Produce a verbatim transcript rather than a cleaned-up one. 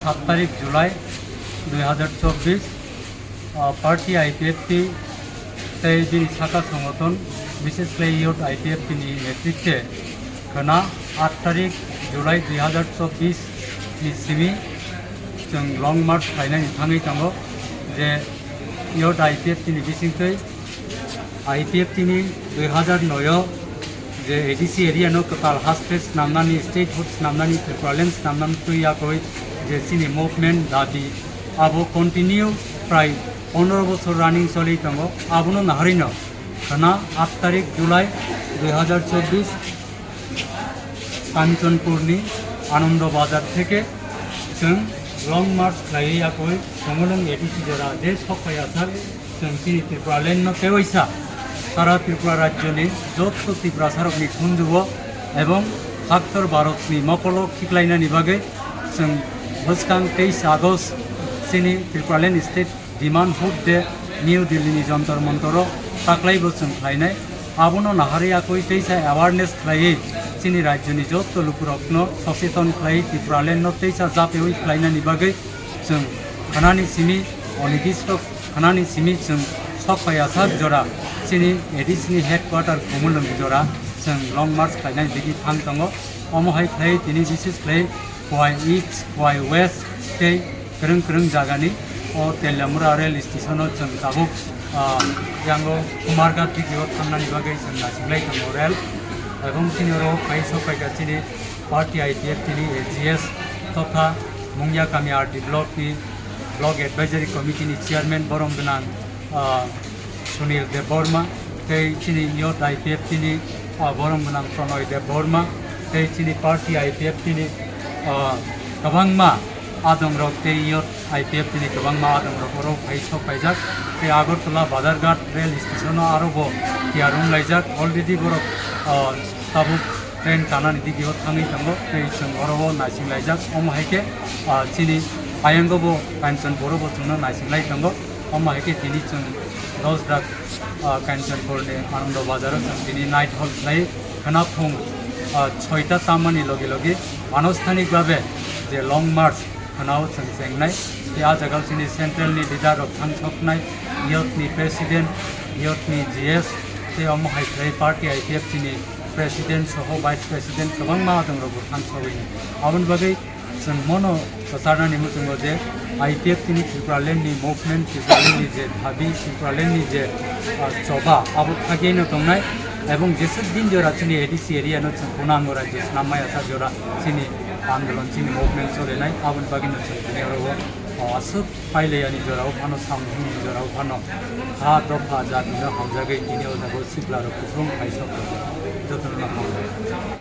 Aat tarik July dui hazar chobbish, ah, party I P F T tei bini saka songoton, bishes khlai youth I P F T ni netritwe khwna aat tarik July dui hazar chobbish ni simi chwng long march khlainani thangwi tongo, je youth I P F T ni bisingtwi I P F T ni dui hazar noi o je A D C area no kwtal ha state snamnani, statehood snamnani, Tipraland snamnani twi yakwi je chini movement dabi abo continue prai pondro bochor running choli tongo. Abono naharino khwna aat tarik July dui hazar chobbish Kanchanpur ni Anando Bazar theke chwng long march khlaiwi yakwi Songolung A D C jora je sok phai asar chwng chini Tipraland no tewaisa sara Tripura rajyo ni jotto Tiprasa rok ni thunjugo ebong haktor Bharat ni mokolo khiklainani bagwi chwng bwskang teis August chini Tipraland state demand hood de New Delhi ni Jantar Mantar o taklai bo chwng khlainai. Abono naharwi yakwi teisa awareness khlaiwi chini rajyo ni jotto lukurokno soseton khlaiwi Tipraland no teisa japewi khlainani bagwi chwng khanani simi onidisto khanani simi chwng sok phai asar jora chini A D C ni headquarter Khumulwng jora chwng long march khlainani digi thang tongo. Omo hai khlai tini bises khlai Khowai East, Khowai West tei kwrwng kwrwng jagani o Teliamura rail station o chwng tabuk, ah, yango Kumarghat digi o thangnani bagwi chwng naising lai tongo rail. Ebong chini oro phai sok phaikha chini party I P F T ni A G S totha Mungyakami R D block ni block advisory committee ni chairman borom gwnang, ah, Sunil Debbarma, tei chini youth I P F T ni, ah, borom gwnang Pronoy Debbarma, tei chini party I P F T ni, ah, kwbangma adongrok tei youth I P F T ni kwbangma adongrok oro phai sok paijak, tei Agartala Badharghat rail station o aro bo tiyar wng laijak. Already borok, ah, tabuk train kanani digi o thangwi tongo, tei chwng oro o naising laijak. Omo hai khe, ah, chini ayango bo Kanchanpur o bo chwngno naising lai tongo. Omo hai khe tini chwng dos dak, ah, Kanchanpur ni Anando Bazar o chwng tini night halt khlai khwna phung, ah, soita tammani logi logi anusthanik babe je long march khwnao chwng chengnai. Tei ah jagao chini central ni leader rok thangsoknai, youth ni president, youth ni G S, tei omo hai khlai party I P F T ni president soho vice president kwbangma adongrok bo thangsogwi. Aboni bagwi chwng mono kwcharnani muchungo je I P F T ni Tipraland ni movement, Tipraland ni je dabi, Tipraland ni je, ah, choba abo khagwi no tongnai, ebong jeswk din jora chini A D C area no chwng kunango rajyo snam maya sak jora chini andolon, chini movement cholenai, aboni bagwi no chwng tini oro o, o, aswk pailai ani jora o phano, samung hwnni jora o phano, ha dopha jati no hamjagwi tini o jaga o sikla rok kupulung kaisa jotono no hamjak.